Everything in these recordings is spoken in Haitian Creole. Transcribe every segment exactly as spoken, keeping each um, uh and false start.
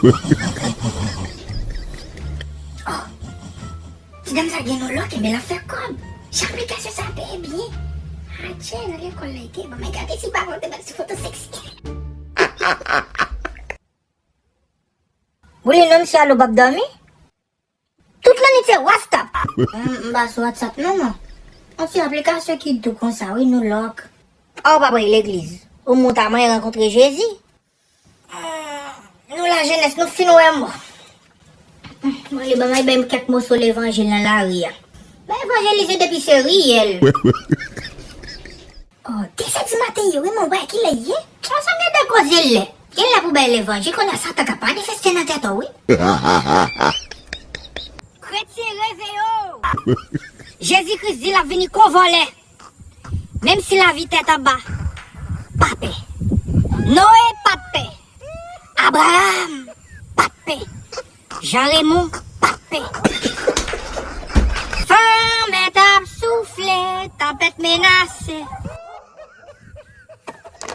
Oh, ti dam sa gen nou lòk, enben l ap fè kòb. Jan aplikasyon sa peye byen. Adje, nan lekòl la li te bon, men gade si paran te bat sou foto seksi. Boulin, non, misye alo p ap dòmi. Tout lannwit se WhatsApp. M, m pa sou WhatsApp non, mwen. Yon ti aplikasyon ki dou konsa, wi, nou lòk. A, ou pa prale legliz. Ou mouta mwen rankontre Jezi. Hmm, nou lajenès, nou fin wè mò. Hmm, mwen li ban mwen bay m kèk moso levanjil nan lari a. Mwen evanjelize depi se riyèl. Oh, de zè di maten ye, wi, men w wè kilè l ye? Sa, sa m gen de koze lè. Gen lè pou bay levanjil, kounye a Satan ka manifeste nan tèt ou, wi. Kretyen, reveye w! Jezi Kris di l ap vini kon vòlè. Menm si lavi tèt anba, pa pè. Noye pa t pè. Abraram pa t pè. Jan Remon pa t pè. Van mèt ap soufle, tanpèt menase.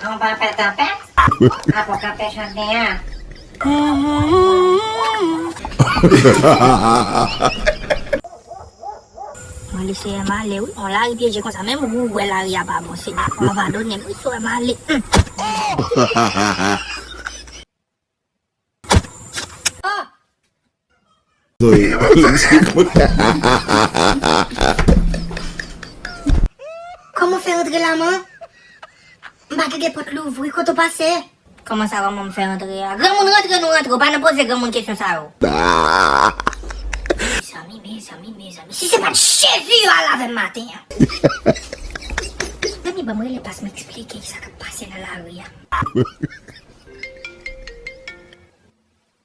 An pa fè tanpèt, apre w ka fè chante a. Mwen li se m ale wi, on lari pyeje konsa, menm ou wè lari a pa bon, Senyè. Papa padone m wi, se m ale. Hmm. Oh! Zoe. Kòman w fè rantre la, man? M pa tande pòt louvri, kote w pase? Kòman sa, kòman m fè rantre a? Granmoun rantre, nou rantre, w pa nan poze granmoun kesyon sa yo. Ah. Mezanmi, mezanmi, mezanmi. Si se pa t Jezi yo al avè m maten an. Zanmi, ban m rele Pas m eksplike sa k ap pase nan lari a.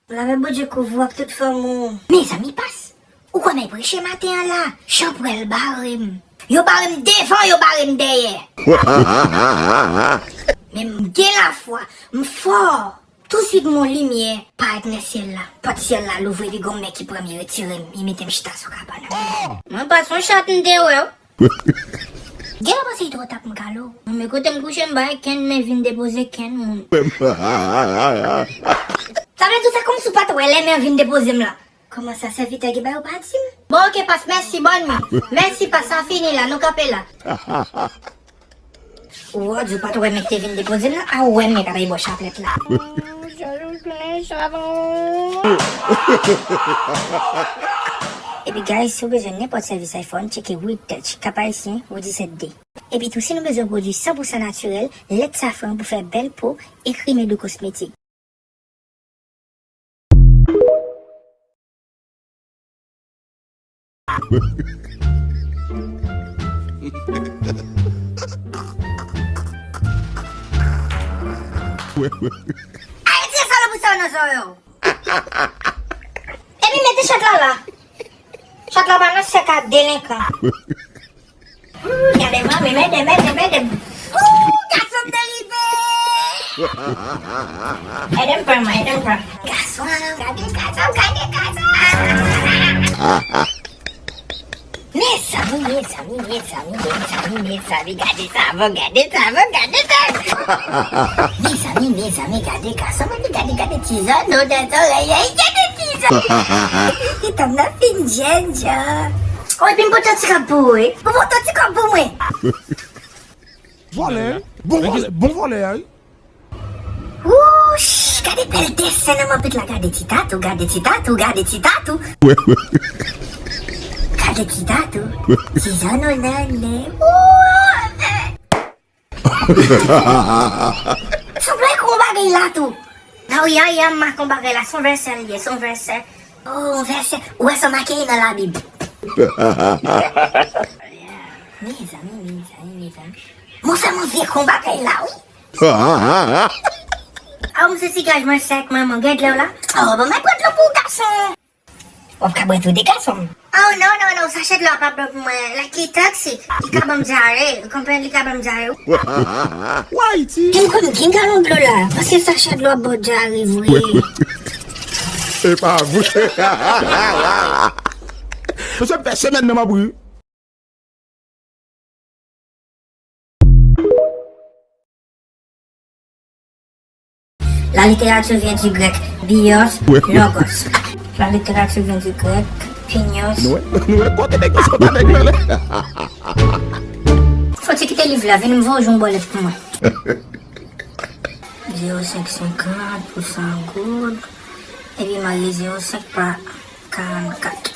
Lave Bondye kouvri w ak tout fanmi w. Mezanmi, Pas, ou kwè m ap preche maten an la? Jan pwèl bare m. Yo bare m devan, yo bare m dèyè. Men m gen lafwa, m fò. Touswit m wè yon limyè parèt nan syèl la. Pòt syèl la louvri, epi gon men ki pran m, li retire m, li mete m chita sou kabann an. Mwen pa se yon chat m te wè w. Gen lè w panse li twò ta pou m kale w. Mwen men kote m kouche, m pa gen kenn men vin depoze kenn moun. Sa vle di w fè kòmsi w pa t wè lè men vin depoze m la. Kòman sa, sèvitè ki ba yo pa di m? Bon, oke, Pas, mèsi, bòn nwi. Mèsi, Pas, sa fini la, nou kanpe la. Ou wè, di w pa t wè men ki te vin depoze m nan, a ou wè men k ap bay bò chaplèt la. Epi, guys, si w bezwen nenpòt sèvis iPhone, tcheke Weed Touch, Cap Haïtien, Rue disèt D. Epi tou, si nou bezwen pwodui san pou san natirèl, lèt safran pou fè bèl po, ekri Medou Kosmetik. Ay, retire salopri sa yo nan zòrèy w. Epi mete chat la la. Chat la pa nan sèk a delenkan. Ooh, gade manmi, mete, mete, mete. Ooh, gason m te rive. Ede m pran, mwen, ede m pran. Gason, gade gason, gade gason. Mezanmi, mezanmi, mezanmi, mezanmi, mezanmi, gade savon, gade savon, gade savon. Mezanmi, mezanmi, gade gason, gade, gade, gade ti zòn, non, nan zòrèy, gade ti zòn. Pitit mwen nan fin jènjan. Oh, epi m pote yon ti kòb pou ou, wi. Ou pote yon ti kòb pou mwen. Vòlè, wi. Bon vòlè, bon vòlè a, wi. Wouch, gade bèl desen nan manpit la, gade ti tatou, gade ti tatou, gade ti tatou. Gade ti tatou, ti zòn nan nen. Wouch. Sanble kon bagay la tou. Nan wi, a, a, make yon bagay la, se yon vèsè l ye, se yon vèsè. Oh, yon vèsè. Ou wè sa make nan Labib. Mezanmi, mezanmi, mezanmi. Mwen fè mwen vye kon bagay la, wi. A, mwen se ti gaj mwen sèk, manman, gèt lè w la. Oh, bon, mwen pran dlo pou gason. W ap ka bwè tou de gason. Oh, non, non, non, sachè dlo a pa bon pou mwen. Like, li toxic. Li ka ban m dyare. Ou konprann, li ka ban m dyare. Why, ti? Kim konn gen galon dlo la. Paske sachè dlo ap ba w dyare vre. E pa vre. Mesye, m fè semèn nan m ap ri. La littérature vient du grec bios, logos. La littérature vient du grec pinios. Nou wè, nou wè kote nèg yo sot avèk yo la. Fò ti kite liv la, vin m voye yon bòlèt pou mwen. Zewo senk senkant pou san goud. Epi marye zewo senk pa karannkat.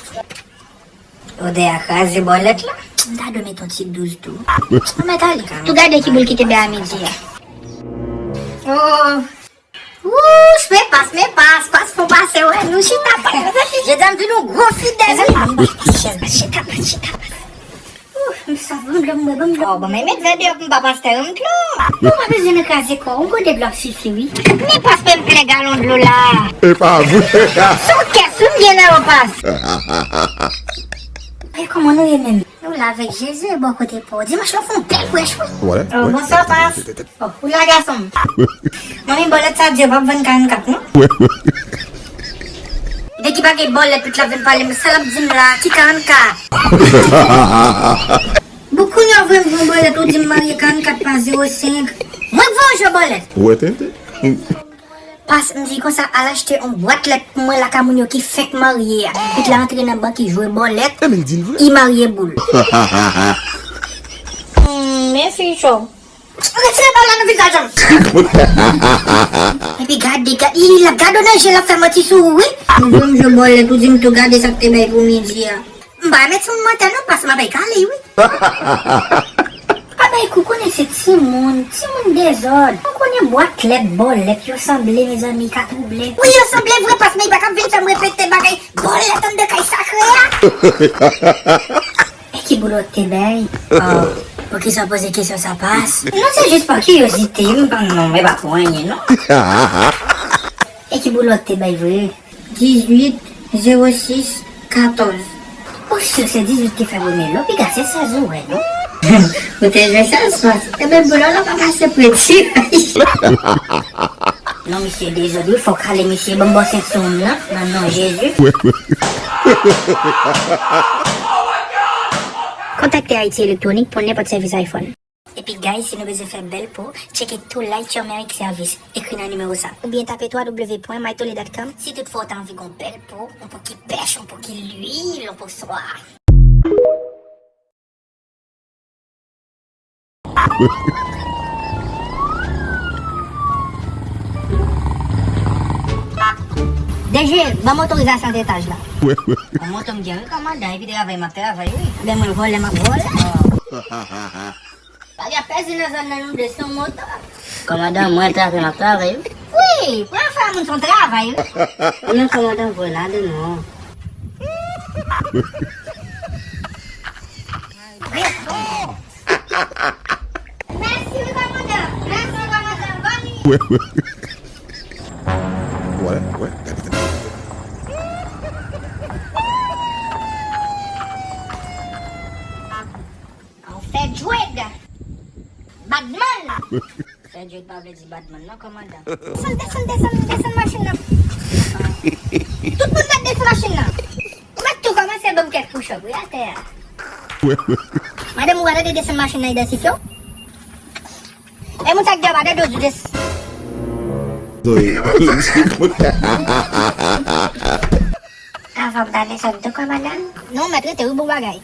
Odè a kraze bòlèt la. M ta dwe met yon ti douz tou. Ou mèt ale. Tou gade ki boul ki te bè a midi a. Oh. Wouch, men pas, men pas, pas fon pase, wè, nou chita pa. Jodi a m vin yon gwo fidèl. Mezanmi, ban m bat chèz, bat chita, bat chita, bat. Ouh, m sòf, ban m dlo, m bwè, ban m dlo. Oh, bon, men met vè deyò pou m pa pastè, m dlo. Ou pa bezwen nan kraze kò, yon gode dlo ap sifi, wi. Men pas, men m plen galon dlo la. E pa vre. Sou kès, ou byen nan yon pas. E kòman nou ye menm? Nou la avèk Jezi e bò kote pa w. Dimanch lan fè yon bèl prèch, wi. Wè, oh, wè. Bonswa, pas. Oh, ou la, gason m. Manmi, bòlèt sa di yo p ap vann karannkat, non? Wè, wè. Depi bagay bòlèt, tout la vin pale m, sa l ap di m la, ki karannkat? Bon, kounye a, voye m yon bòlèt, ou di m marye karannkat pa zewo senk. Mwen k voye w jwe bòlèt. Wè, tenten. Pas, m di konsa, al achte yon bwat lèt pou mwen lakay moun yo ki fenk marye a. Pitit la antre nan bank, li jwe bòlèt, e men l di l vre, li marye boul. Hmm, men fi cho. Retire bòlèt nan vizaj an. Epi gade, gade, li la gade w nan je, l ap fè manti sou ou, wi. Ou jwe m jwe bòlèt, ou di m tou gade sa k te bay pou midi a. M pa met sou mantè non, pas m ap bay kale, wi. Pa bay kou, konnen se timoun, timoun dezòd. Ou konnen bwat lèt, bòlèt, yo sanble, mezanmi, ka twouble. Wi, yo sanble vre, pas, men li pa t ap vin fè m repete bagay bòlèt anndan kay sakre a. E ki boul ou te bay? Oh, poukisa w poze kesyon sa, pas? Non, se jis pa kiryozite, m pa, non, e pa pou anyen, non. E ki boul ou te bay vre? Dizuit, zewo sis, katòz. Ou si se dizuit ki fè premye lo, piga se sèz ou wè, non? Ou te jwe sèz, pas. Ebyen, boul la pa pase preti. Non, misye dezòd, wi, fòk ale, misye, ban m bò sent sou m nan, nan non Jezi. Kontakte Haiti Electronic pou nenpòt sèvis iPhone. Epi guys, si nou bezwen fè bèl po, tcheke tou Light Your Merrick Service, ekri nan nimewo sa. Oubyen tape w w w pwen my tole dot com. Si toutfwa w ta anvi gon bèl po, yon po ki pèch, yon po ki lwil, yon po swa. D G, ban m otorizasyon detaj la. Yon moto m gen, wi, kòmandan, epi travay m ap travay, wi. Ben mwen vòlè, m ap vòlè. Pa gen pèsonn nan zòn nan, nou de se yon moto. Kòmandan, mwen travay, m ap travay, wi. Wi, pran fè moun se yon travay, wi. Non, kòmandan, vòlè, non. Mèsi, wi, kòmandan. Mèsi, kòmandan. Bòn. Wè, wè, gade, gade. Ou fè djwèd. Badman. Fè djwèd pa vle di badman, non, kòmandan. Desann, desann, desann, desann machin nan. Tout moun mèt desann machin nan. Ou mèt tou kòmanse ban m kèk push-up, wi, atè a. Madanm, ou pa tande desann machin nan idantifye w? E moun sa k di w pa tande w di des- Zoe. Avan m ta desann tou, kòmandan. Non, mèt rete, wi, bon bagay.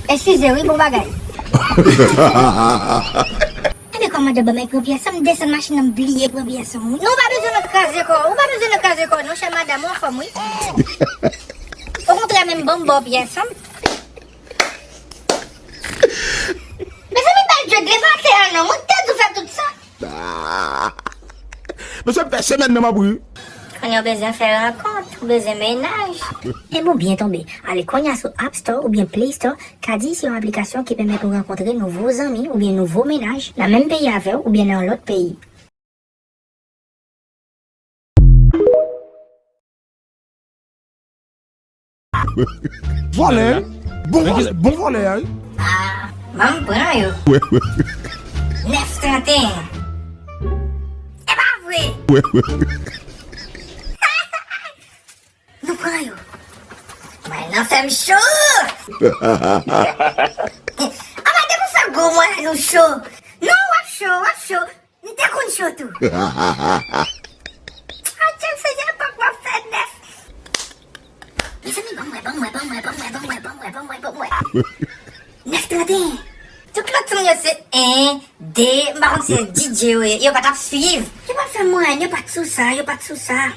Eskize, wi, bon bagay. Ebyen, kòmandan, ban m pran pyès an, m desann machin nan, m bliye pran pyès an, wi. Non, ou pa bezwen nan kraze kò, ou pa bezwen nan kraze kò, non, chè madanm, ou anfòm, wi. Okontrè, menm ban m ba w pyès an. Mezanmi, bèl djòl, leve atè a non, mwen te di w fè tout sa. Ah. Mesye, m fè semèn nan m ap ri. Kounye a w bezwen fè rankont, ou bezwen mennaj. Enben w byen tonbe. Ale kounye a sou App Store oubyen Play Store, Kadi se yon aplikasyon ki pèmèt ou rankontre nouvo zanmi oubyen nouvo mennaj nan menm peyi avè w oubyen nan yon lòt peyi. Vòlè, wi. Bon vòlè, bon vòlè a, wi. Ah, ban m pran yo. Nèf trant e en. E pa vre. Nou pran yo. Mwen nan fè m cho. Anba depi w fè gwo mwen nou cho. Non, w ap cho, w ap cho. M te konn cho tou. Adje, m sonje epòk m ap fè nèf. Mezanmi, ban m wè, ban m wè, ban m wè, ban m wè, ban m wè, ban m wè, ban m wè, ban m wè. Nèf trannteyen. Tout lòt timoun yo se en, de, m pa konn si se D J yo ye, yo pa t ap swiv. Yo pa t fè mwayen, yo pa t sou sa, yo pa t sou sa.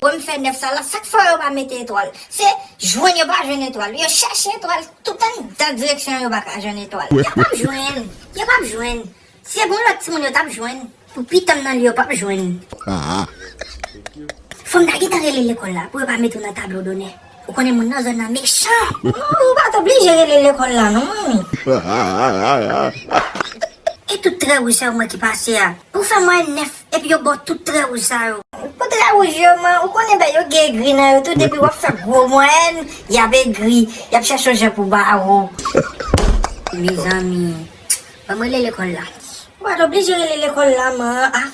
Wè m fè nèf sa la, sak fè yo pa mete etwal. Se jwenn yo pa jwenn etwal. Yo chèche etwal tout anndan direksyon yo pa ka jwenn etwal. Yo p ap jwenn. Yo p ap jwenn. Si se pou yon lòt timoun yo t ap jwenn, pou pitit m nan li yo p ap jwenn. Fò m ta gentan rele lekòl la pou yo pa mete w nan tablo donè. Ou konnen moun nan zòn nan mechan. Ou pa t oblije rele lekòl la non, manmi. E tout trè wouj sa yo mwen ki pase a. Ou fè mwen nèf epi yo ba w tout trè wouj sa yo. Pou trè wouj yo, man, ou konnen bèy yo gen egri nan yo tou, depi w ap fè gwo mwayèn, y ap egri, y ap chèche yon jan pou ba ou. Mezanmi, ban m rele lekòl la. Ou pa t oblije rele lekòl la, man. Ah.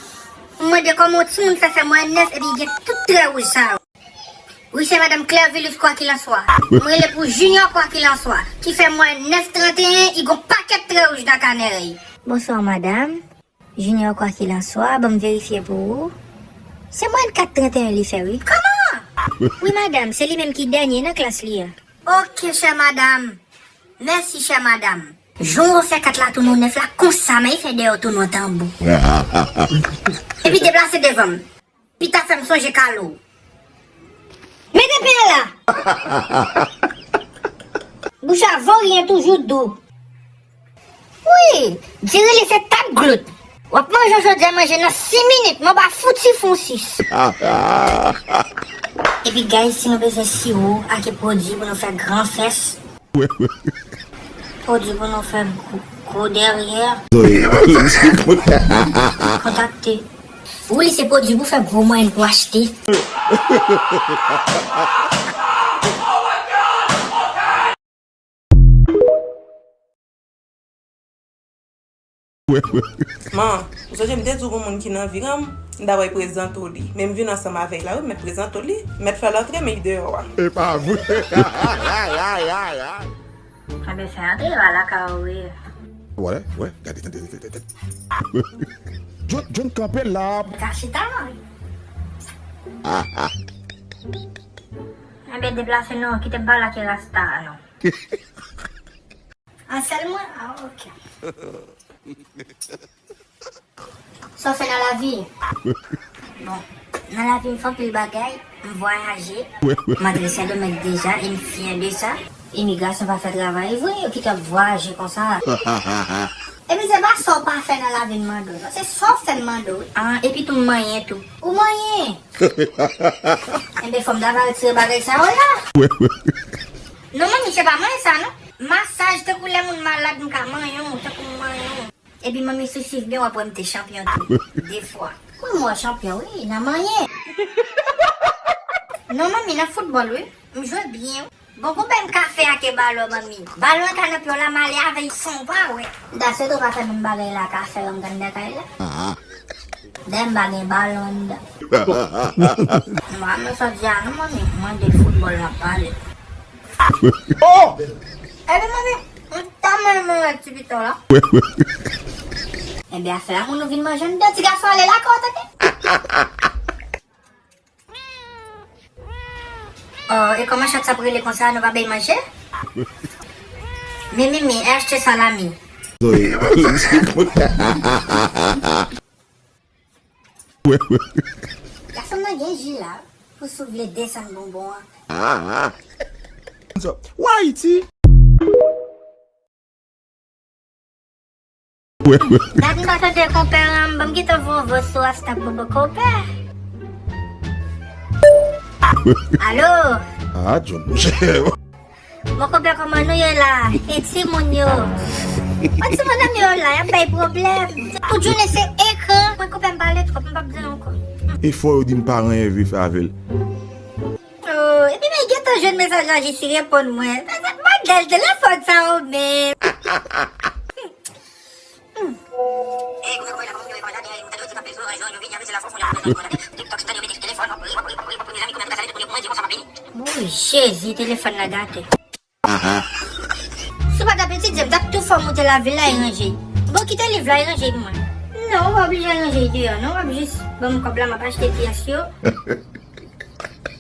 M mande kòman yon timoun fè fè mwayèn nèf epi gen tout trè wouj sa yo. Wi, se madanm Clervilus Kwakilanswa. M rele pou Junior Kwakilanswa, ki fè mwayèn nèf trannteyen, i gon pakèt trè wouj nan kanè l. Bonswa, madanm. Junior Kwakilanswa, ban m verifye pou ou. Se mwayèn kat trannteyen li fè, wi. Kòman? Wi, madanm, se li menm ki dènye nan klas li a. Ok, chè madanm. Mèsi, chè madanm. Jan w fè kat la tounen nèf la, konsa, men fè dèyè w tounen tanbou. Epi deplase devan m. Pita fè m sonje Kalo. Mete pen la! Bouch a voryen toujou dou. Wi, diri li se tap glout. W ap manje jodi a, manje nan sis minit, men w pa fouti fè yon sis. Epi, guys, si nou bezwen siwo ak pwodui pou nou fè gran fès, pwodui pou nou fè gwo, gwo dèryè, kontakte. Wi, se pwodui pou fè gwo mwayèn pou achte. Man, ou sonje m te di w gon moun ki nan vi an, m ta pral prezante w li. Men m vin ansanm avè l la, wi, m mèt prezante w li. M mèt fè l antre, men li deyò a. E pa vre. Enben, fè antre, va lakay ou ye. Wè, wè, gade, tande, tande, tande. John, John kanpe la. Ka chita, non. Enben, deplase non, kite m pale ak rasta a, non. A, sèl mwen? A, ok. Sa w fè nan lavi? Bon, nan lavi m fè anpil bagay, m vwayaje, m antre Sendomeng deja e m fyè de sa. Imigrasyon pa fè travay vre, yo kite ap vwayaje konsa. Epi se pa sa w pa fè nan lavi m mande w, non, se sa w fè m mande w, wi. A, epi tou m manyen tou. Ou manyen? Enben, fò m ta va retire bagay sa yo la. Non, manmi, se pa manyen sa, non. Masaj, tankou lè moun malad, m ka manyen w, tankou m manyen w. Epi manmi, si w swiv byen, w ap wè m te chanpyon tou, de fwa. Wi, m wè w chanpyon, wi, nan manyen. Non, manmi, nan foutbòl, wi. M jwe byen, wi. Bon, konbyen m ka fè ak e balon, manmi? Balon an ka nan pye w la, m ale avè l san w pa wè. M ta swete w pa fè menm bagay la ak afè yo m gen anndan kay la. Dayè, m pa gen balon anndan. M pa renmen sa w di a non, manmi. Mwen de foutbòl n ap pale. Oh! Epi manmi, m ta renmen wè ti pito la. Enben, afè a, moun ou vin manje anndan, ti gason ale lakay w, tande? Oh, e kòman chat sa ap rele konsa, nou pa bay manje? Mimimi, e achte salami. Gason nan gen ji la, pou si w vle desann bonbon an. Wa Ayiti! Dat m pa tande konpè an, ban m gentan voye yon vòs sou WhatsApp pou konpè. Alo? Ah, John, monchè. Bon, konpè, kòman nou ye la? E timoun yo? Bon, timoun an yo la, y ap bay pwoblèm. Tout jounen se ekran. Mwen, konpè, m pale twòp, m p ap di ankò. Efò yo di m pa gen anyen vle fè avè l. Oh, epi men gentan jwenn mesaj la jis li reponn mwen. Bagay telefòn sa yo menm. Oh, Jezi, telefòn la gate. Si w pa t ap etidye, m t ap tou fè w moute lavil la e ranje. Bon, kite liv la, e ranje pou mwen. Non, ou pa oblije ranje deyò, non. W ap jis ban m kòb la, m ap achte pyès yo.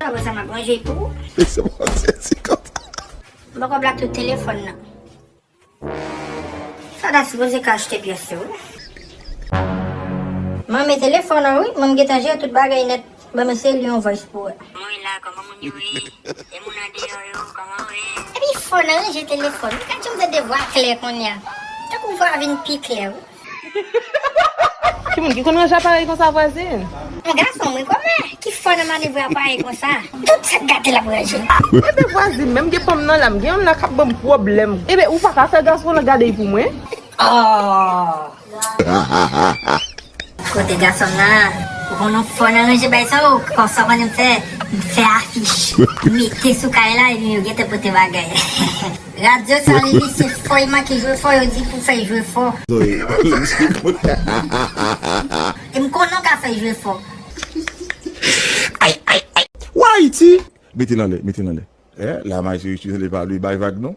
Apre sa, m ap ranje pou ou. Se bon, se ti konsa. Bon, kòb la tout telefòn nan. Sa ta sipoze ka achte pyès yo, wi. Mwen, men telefòn an, wi. Mwen, m gentan jere tout bagay nèt. Ban m eseye li yon voice pou wè. Mwen la, kòman moun yo ye? E moun andeyò yo, kòman yo ye? Epi fò nan ranje telefòn. Ou ka di m tande vwa klè kounye a. Tankou vwa vin pi klè, wi. Ki moun ki konn ranje aparèy konsa, vwazin? Yon gason, mwen, kòman? Ki fò nan manevre aparèy konsa? Tout sa k gate l ap ranje. Ebyen, vwazin, menm gen pa m nan la, m gen youn la k ap ban m pwoblèm. Ebyen, ou pa ka fè gason an gade l pou mwen? Oh! Kote gason nan? Ou konnen fò nan ranje bay sa ou konsa konnen m fè, m fè afich. M mete sou kay la epi yo gentan pote bagay. Radyo sa li li se fò, li manke jwe fò, yo di pou fè jwe fò. E m konnen w ka fè jwe fò. Ay, ay, ay. Wayiti! Mete l anlè, mete l anlè. Eh, la maji itilize pa li bay vag non.